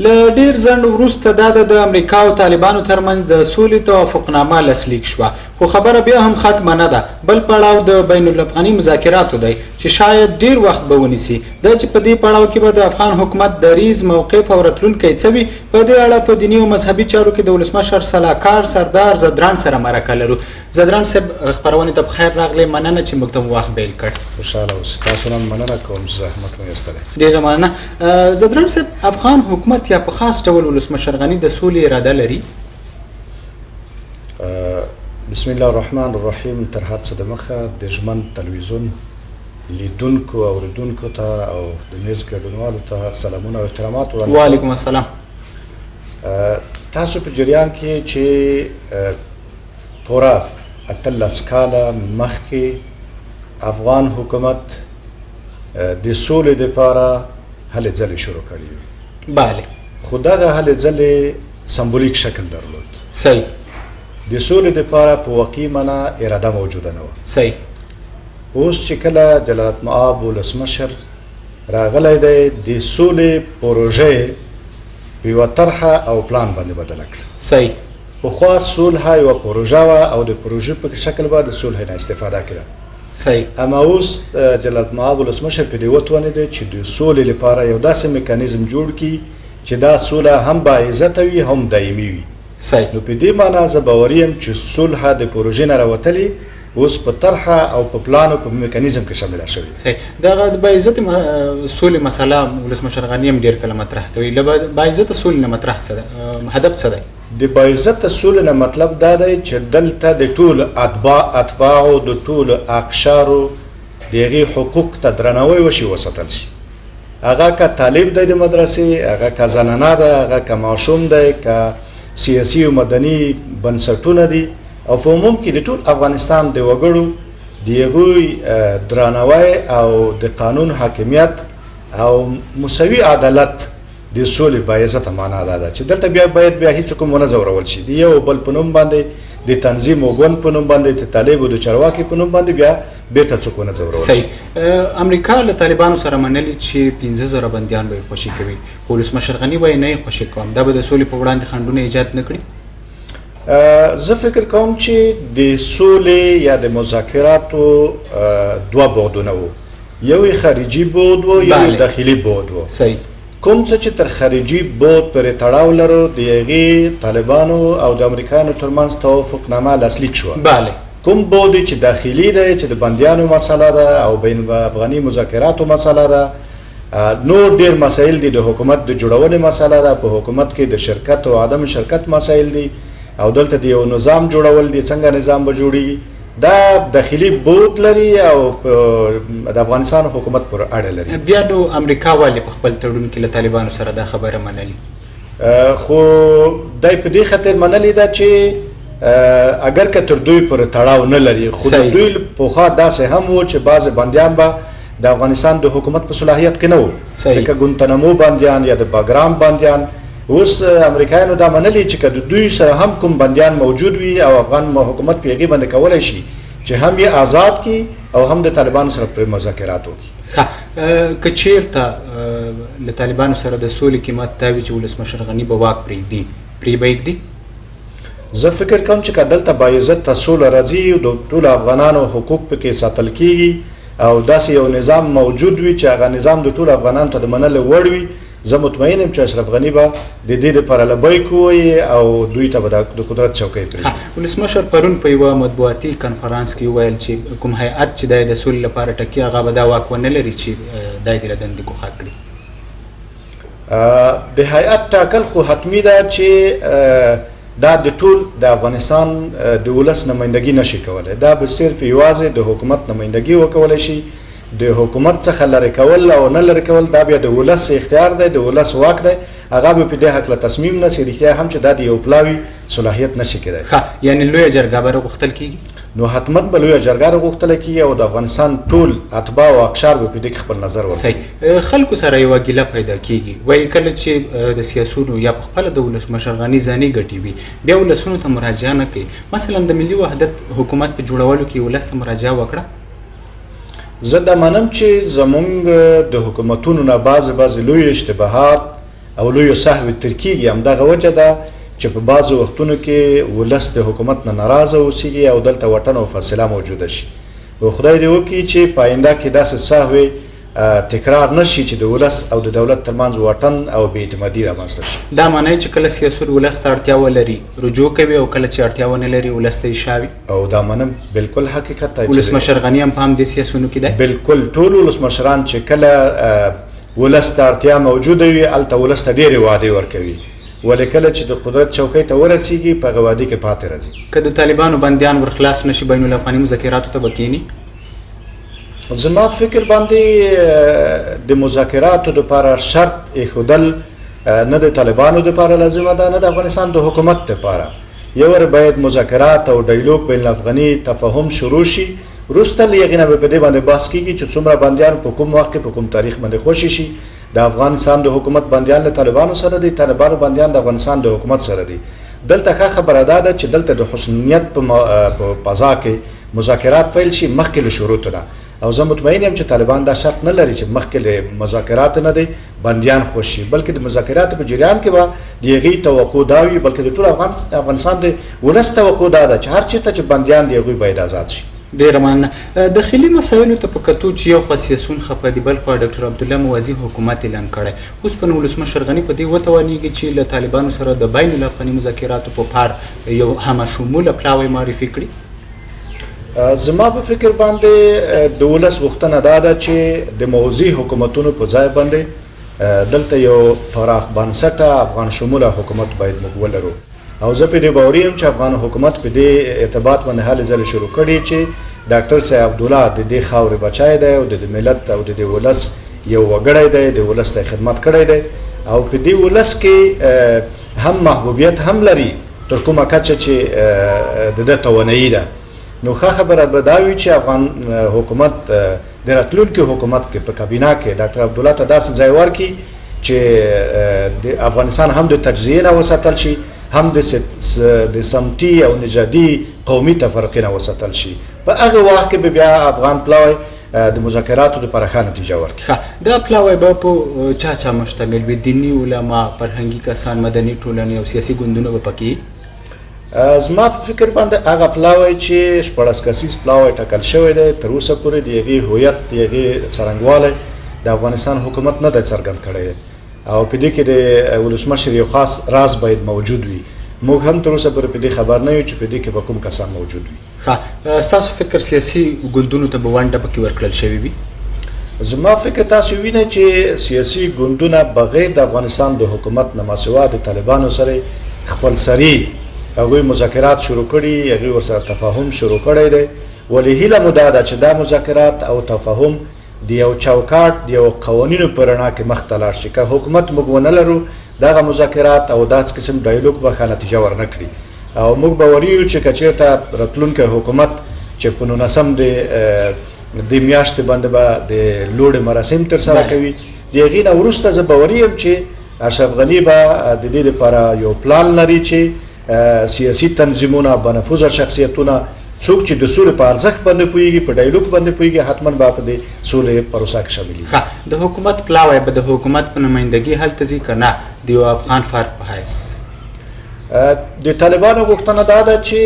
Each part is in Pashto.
له ډیر ځنډ وروسته دا د امریکا او طالبانو ترمنځ د سولې توافقنامه لاسلیک شوه، خو خبره بیا هم ختمه نه ده. بل پړاو د بین الافغاني مذاکراتو دی چې شاید ډیر وخت به ونیسي. دا چې په دې پړاو کې به د افغان حکومت دریځ، موقف او راتلونکی څه وي، په دې اړه په دیني او مذهبي چارو کې د ولسمشر سلاکار سردار ځدراڼ سره مرکه لرو. ځدراڼ صاحب، خپرونې ته په خیر راغلې، مننه چې موږ ته مو وخت بیل کړ. خوشحاله اوسئ، تاسو نه مننه کوم چې زحمت مو ایستلی. ډېره مننه. ځدراڼ صاحب، افغان حکومت یا په خاص ډول ولسمشر غني د سولې اراده لري؟ بسم الله الرحمن الرحیم. تر هر څه د مخه د ژمن تلویزیون لیدونکو، اوریدونکو ته او د میز ګډونوالو ته سلامونه او احترامات وړاندې. وعلیکم السلام. تاسو په جریان کې چې پوره 18 کاله مخکې افغان حکومت د سولې لپاره هلې ځلې شروع کړې وې. بله. خو دغه هلې ځلې سمبولیک شکل درلود. صحیح. د سولې لپاره په واقعي معنا اراده موجوده نه وه. صحیح. اوس چې کله جلالت مآب ولسمشر راغلی دی، د سولې پروژه په یوه طرحه او پلان باندې بدله کړه. صحیح. پخوا صلح یوه پروژه وه او د پروژې په شکل به د صلح نه استفاده کړه. صحیح. اما اوس جلالت مآب ولسمشر په دې وتوانېده چې د سولې لپاره یو داسې میکانیزم جوړ کړي چې دا سوله هم باعزته وي، هم دایمي وي. صحیح. نو په دې معنا زه باوري یم چې صلح د پروژې نه راوتلې، اوس په طرحه او په پلان او په میکانیزم کې شامله شوې. صحیح. دغه د باعزت سولې مسله ولسمشر غني هم ډېر کله مطرح کوي. له باعزته سولې نه مطرح څه ده، هدف څه دی؟ د باعزته سولې نه مطلب دا دی چې دلته د ټولو اتباعو، د ټولو اقشارو د هغې حقوق ته درناوی وشي، وساتل شي. هغه که طالب دی د مدرسې، هغه که زنانه ده، هغه که ماشوم دی، که سیاسي او مدني بنسټونه دي، او په عموم کې د ټول افغانستان د وګړو د هغوی درناوی او د قانون حاکمیت او مساوي عدالت د سولې باعزته معنا دا ده چې دلته بیا باید بیا هیڅ کوم ونه ځورول شي. د یو بل په نوم باندې، د تنظیم او ګوند په نوم باندې، د طالب او د چارواکي په نوم باندې بیا بیرته څوک ونه ځورول شي. صحیح. امریکا له طالبانو سره منلې چې 5000 بندیان به یې خوشي کوي، خو ولسمشر غني وایي نه یې خوشي کوم. دا به د سولې په وړاندې خنډونه ایجاد نه کړي؟ زه فکر کوم چې د سولې یا د مذاکراتو دوه بعدونه وو، یو یې خارجي بعد و، یو یې داخلي بعد و. صحیح. کوم څه چې تر خارجي بعد پورې تړاو لرو، د هغې طالبانو او د امریکایانو ترمنځ توافقنامه لاسلیک شوه. بله. کوم بعد چې داخلي دی، چې د بندیانو مسله ده او بین افغاني مذاکراتو مسله ده، نور ډېر مسایل دي، د حکومت د جوړونې مسله ده، په حکومت کې د شرکت او عدم شرکت مسایل دي، او دلته د یو نظام جوړول دي، څنګه نظام به جوړیږي، دا داخلي بعد لري او د افغانستان حکومت پر اړه لري. بیا نو امریکا ولې په خپل تړون کې له طالبانو سره دا خبره منلې؟ خو دی په دې خاطر منلې ده چې اگر که تر دوی پر تړاو نه لري، خو د دوی پخوا داسې هم و چې بعضې بندیان به د افغانستان د حکومت په صلاحیت کې نه وو، لکه ګونتنمو بندیان یا د باګرام بندیان. اوس امریکایانو دا منلې چې که د دوی سره هم کوم بندیان موجود وي او افغان حکومت په هغې باندې کولی شي چې هم یې آزاد کړي او هم د طالبانو سره پرې مذاکرات وکړي. ښه، که چیرته له طالبانو سره د سولې قیمت دا وي چې ولسمشر غني به واک پرېږدي، پرې به یې ږدي؟ زه فکر کوم چې که دلته باعزته سوله راځي او د ټولو افغانانو حقوق پکې ساتل کېږي او داسې یو نظام موجود وي چې هغه نظام د ټولو افغانانو ته د منلو وړ وي، زه مطمئن یم چې اشرف غني به د دې لپاره لبیک ووایي او دوی ته به د قدرت چوکۍ پرېږدي. ولسمشر پرون په یوه مطبوعاتي کنفرانس کې وویل چې کوم هیئت چې دی د سولې لپاره ټکي، هغه به دا واک ونه لري چې دی دې له دندې ګوښه کړي. د هیئت ټاکل خو حتمي ده چې دا د ټول د افغانستان د ولس نمایندګي نشي کولی، دا به صرف یوازې د حکومت نمایندګي وکولی شي. د حکومت څخه لرې کول او نه لرې کول دا بیا د ولس اختیار دی، د ولس واک دی، هغه به په دې هکله تصمیم نیسي. رښتیا هم چې دا د یو پلاوي صلاحیت نشي کېدای. ښه، یعنې لویه جرګه به راغوښتل کېږي؟ نو حتما به لویه جرګه راغوښتل کېږي او د افغانستان ټول اتباع او اقشار به په دې کې خپل نظر ورکړي. صحیح. خلکو سره یوه ګیله پیدا کېږي، وایي کله چې د سیاسونو یا په خپله د ولسمشر غني ځاني ګټې وي، بیا ولسونو ته مراجعه نه کوي. مثلا د ملي وحدت حکومت په جوړولو کې ولس ته مراجعه وکړه؟ زه دا منم چې زمونږ د حکومتونو نه بعضې بعضې لوی اشتباهات او لویو سهوې تر کېږي. همدغه وجه ده چې په بعضو وختونو کې ولس د حکومت نه ناراضه اوسېږي او دلته واټن او فاصله موجوده شي. او خدای دې وکړي چې په آینده کې داسې سهوې تکرار نه شي چې د ولس او د دولت ترمنځ واټن او بې اعتمادي رامنځته شي. دا معنی چې کله سیاسیون ولس ته اړتیا ولري رجوع کوي او کله چې اړتیا ونه لري ولس ته یې شا وي. او دا منم، بالکل حقیقت دی. ولسمشر غني هم په همدې سیاسیونو کې دی. بالکل، ټول ولسمشران چې کله ولس ته اړتیا موجوده وي هلته ولس ته ډېرې وعدې ورکوي، ولې کله چې د قدرت چوکۍ ته ورسیږي په هغه وعدې کې پاتې راځي. که د طالبانو بندیان ورخلاص نه شي بین الافغاني مذاکراتو ته به کښېني؟ زما فکر باندې د مذاکراتو لپاره شرط ایښودل نه د طالبانو لپاره لازمه ده نه د افغانستان د حکومت لپاره. یو ور باید مذاکرات او ډایلوګ بین الافغاني تفاهم شروع شي، وروسته له هغې نه به په دې باندې بحث کېږي چې څومره بندیان په کوم وخت کې په کوم تاریخ باندې خوشې شي. د افغانستان د حکومت بندیان له طالبانو سره دي، طالبانو بندیان د افغانستان د حکومت سره دي. دلته ښه خبره دا ده چې دلته د حسن نیت په فضا کې مذاکرات پیل شي مخکې له شروطو نه، او زه مطمئن یم چې طالبان دا شرط نه لري چې مخکې له مذاکراتو نه دی بندیان خوش شي، بلکې د مذاکراتو په جریان کې به د هغوی توقع دا وي، بلکې د ټول افغانستان د ولس توقع دا ده چې هر چېرته چې بندیان دي هغوی باید آزاد شي. ډېره مننه. داخلي مسایلو ته په کتو چې یو خوا سیاسیون خفه دي، بل خوا ډاکټر عبدالله موازي حکومت اعلان کړی، اوس به نو ولسمشر غني په دې وتوانېږي چې له طالبانو سره د بین الافغاني مذاکراتو په پار یو همه شموله پلاوی معرفي کړي؟ زما په فکر باندې د ولس غوښتنه دا ده چې د موضوع حکومتونو په ځای باندې دلته یو فراخ بنسټه افغان شموله حکومت باید موږ ولرو، او زه په دې باوري یم چې افغان حکومت په دې ارتباط باندې هلې ځلې شروع کړي چې ډاکټر صاحب عبدالله د دې خاورې بچی دی او د دې ملت او د دې ولس یو وګړی دی، د ولس ته خدمت کړی دی او په دې ولس کې هم محبوبیت هم لري تر کومه کچه چې د ده توانایي ده. نو ښه خبره به دا وي چې افغان حکومت د راتلونکي حکومت کې په کابینه کې ډاکټر عبدالله ته داسې ځای ورکړي چې د افغانستان هم د تجزیې نه وساتل شي، هم د سمتي او نژادي قومي تفرقې نه وساتل شي. په هغه وخت کې به بیا افغان پلاوی د مذاکراتو لپاره ښه نتیجه ورکړي. ښه، دا پلاوی به په چا چا مشتمل وي؟ دیني علما، فرهنګي کسان، مدني ټولنې او سیاسي ګوندونه به پکې؟ زما په فکر باندې هغه پلاوی چې 16 کسیز پلاوی ټاکل شوی دی تر اوسه پورې د هغې هویت، د هغې څرنګوالی د افغانستان حکومت نه دی څرګند کړی او په دې کې د ولسمشر یو خاص راز باید موجود وي. موږ هم تر اوسه پورې په دې خبر نه یو چې په دې کې به کوم کسان موجود وي. ښه، ستاسو فکر سیاسي ګوندونو ته به ونډه پکې ورکړل شوې وي؟ زما فکر تاسو وینئ چې سیاسي ګوندونه بغیر د افغانستان د حکومت نه ماسوا د طالبانو سره خپلسري هغوی مذاکرات شروع کړي، هغوی ورسره تفاهم شروع کړی دی، ولې هیله مو دا ده چې دا مذاکرات او تفاهم د یو چوکاټ، د یو قوانینو په رڼا کې مخته لاړ شي. که حکومت موږ ونه لرو دغه مذاکرات او داسې قسم ډایلوګ به ښه نتیجه ورنه کړي، او موږ باوري یو چې که چېرته راتلونکی حکومت چې په 19 د دې میاشتې باندې به د لوړې مراسم ترسره کوي، د هغې نه وروسته زه باوري یم چې اشرف غني به د دې لپاره یو پلان لري چې سیاسي تنظیمونه، بانفوذه شخصیتونه، څوک چې د سولې په ارزښت باندې پوهېږي، په ډایلوګ باندې پوهېږي، حتما به په دې سولې پروسه کې شاملېږي. ښه، د حکومت پلاوی به د حکومت په نمایندګي هلته ځي که نه د یو افغان فرد په حیث؟ د طالبانو غوښتنه دا ده چې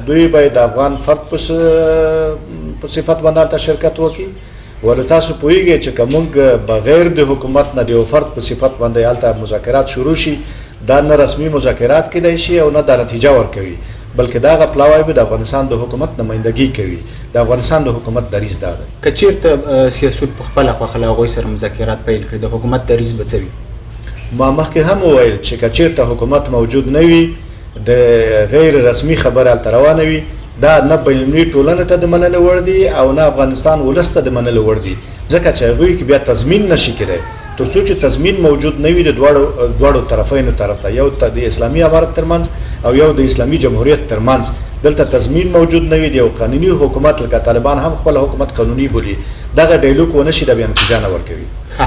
دوی باید د افغان فرد په صفت باندې هلته شرکت وکړي، ولې تاسو پوهېږئ چې که موږ بغیر د حکومت نه د یو فرد په صفت باندې هلته مذاکرات شروع شي، دا نه رسمي مذاکرات کېدای شي او نه دا نتیجه ورکوي، بلکې دغه پلاوی به د افغانستان د حکومت نمایندګي کوي. د افغانستان د حکومت دریځ دا دی. که چېرته سیاسیون په خپله خوښه له هغوی سره مذاکرات پیل کړي، د حکومت دریځ به څه وي؟ ما مخکې هم وویل چې که چېرته حکومت موجود نه وي، د غیر رسمي خبره هلته روانه وي، دا نه بینالمللي ټولنې ته د منلو وړ دي او نه افغانستان ولس ته د منلو وړ دي، ځکه چې هغوی کې بیا تضمین نشي کېدای. تر څو چې تضمین موجود نه وي د دواړو طرفینو طرف ته، یو د اسلامي امارت ترمنځ او یو د اسلامي جمهوریت ترمنځ، دلته تضمین موجود نه وي، د یو قانوني حکومت لکه طالبان هم خپل حکومت قانوني بولي، دغه ډایلوګ ونه شي، دا بیا نتیجه نه ورکوي. ښه،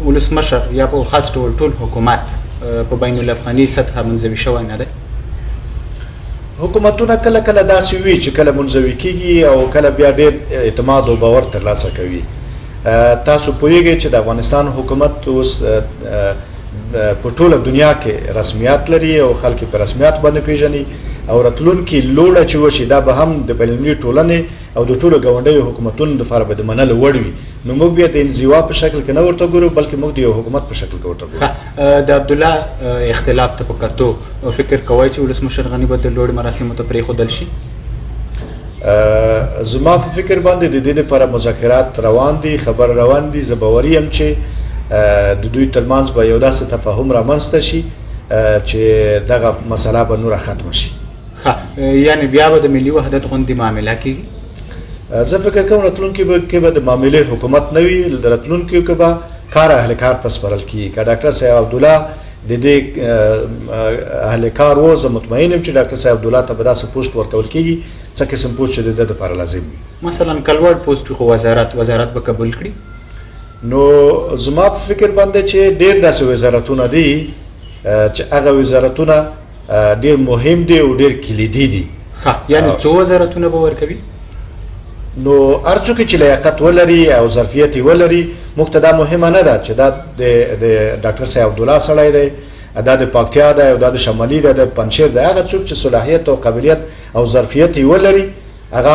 ولسمشر یا په خاص ډول ټول حکومت په بین الافغاني سطحه منزوي شوی نه دی؟ حکومتونه کله کله داسې وي چې کله منزوي کیږي او کله بیا ډېر اعتماد او باور ترلاسه کوي. تاسو پوهیږئ چې د افغانستان حکومت اوس په ټوله دنیا کې رسمیت لري او خلک په رسمیت باندې پیژني، او راتلونکي لوړه چې وشي دا به هم د بین المللي ټولنې او د ټولو ګاونډیو حکومتونو لپاره به د منلو وړ وي. نو موږ بیا د انزوا په شکل کې نه ورته ګورو، بلکې موږ د یو حکومت په شکل کې ورته ګورو. د عبدالله اختلاف ته په کتو فکر کوئ چې ولسمشر غني به د لوړې مراسمو ته پرېښودل شي؟ زما په فکر باندې د دې لپاره مذاکرات روان دي، خبر روان دي. زه باوري یم چې د دوی ترمنځ به یو داسې تفاهم رامنځته شي چې دغه مسله به نوره ختمه شي. ښه، یعنې بیا به د ملي وحدت غوندې معامله کېږي؟ زه فکر کوم راتلونکي کې به د معاملې حکومت نه وي، راتلونکي کې به کار اهل کار ته سپارل کېږي. که ډاکټر صاحب عبدالله د دې اهل کار و، زه مطمئن یم چې ډاکټر صاحب عبدالله ته به داسې پوسټ ورکول کېږي څه قسم پوسټ چې د ده لپاره لازم وي. مثلا که لوړ پوسټ وي خو وزارت به قبول کړي؟ نو زما په فکر باندې چې ډېر داسې وزارتونه دي چې هغه وزارتونه ډېر مهم دي او ډېر کلیدي دي. ښه، یعنې څو وزارتونه به ورکوي؟ نو هر څوک چې لیاقت ولري او ظرفیت یې ولري، موږ ته دا مهمه نه ده چې دا د ډاکټر صاحب عبدالله سړی دی، دا د پکتیا دی او دا د شمالي دی، د پنجشیر دی. هغه څوک چې صلاحیت او قابلیت او ظرفیت یې ولري هغه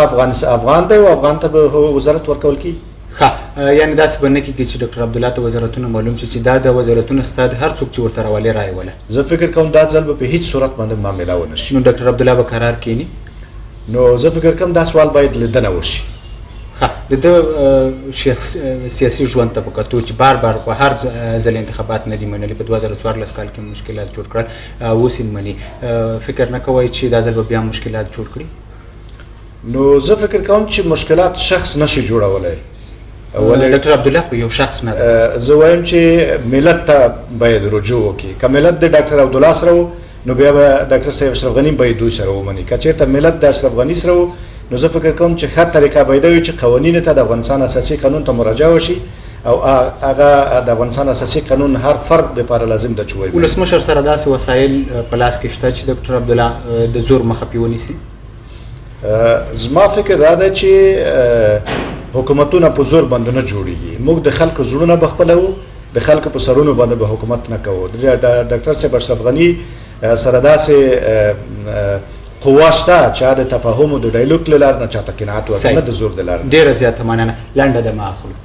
افغان دی او افغان ته به وزارت ورکول کېږي. ښه، یعنې داسې به نه کېږي چې ډاکټر عبدالله ته وزارتونه معلوم شي چې دا د وزارتونه ستا د هر څوک چې ورته راولې رایې وله. زه فکر کوم دا ځل به په هیڅ صورت باندې معامله ونه شي. نو ډاکټر عبدالله به قرار کښېني؟ نو زه فکر کوم دا سوال باید له ده نه وشي. ښه، د ده سیاسي ژوند ته په کتو چې بار بار په هر ځل انتخابات نه دي منلي، په 2014 کال کې مشکلات جوړ کړل، اوس یې مني، فکر نه کوئ چې دا ځل به بیا مشکلات جوړ کړي؟ نو زه فکر کوم چې مشکلات شخص نشي جوړولی. ډاکټر عبدالله خو یو شخص نه دی. زه وایم چې ملت ته باید رجوع وکړي. که ملت د ډاکټر عبدالله سره و نو بیا به ډاکټر صاحب اشرف غني باید دوی سره ومني. که چېرته ملت د اشرف غني سره و نو زه فکر کوم چې ښه طریقه باید وي چې قوانینو ته د افغانستان اساسي قانون ته مراجعه وشي او هغه د افغانستان اساسي قانون هر فرد دپاره لازم ده چې وایي. ولسمشر سره داسې وسایل په لاس کې شته چې ډاکټر عبدالله د زور مخه پرې ونیسي؟ زما فکر دا دی چې حکومتونه په زور باندې نه جوړیږي. موږ د خلکو زړونه به خپلوو، د خلکو په سرونو باندې به حکومت نه کوو. ډاکټر صاحب اشرف غني سره داسې قوه شته چې د تفاهم او د ډایلوګ له لارې نه چاته قناعت ورکړي، نه د زور د لارې. ډېره زیاته مننه. لنډه دمه اخلو.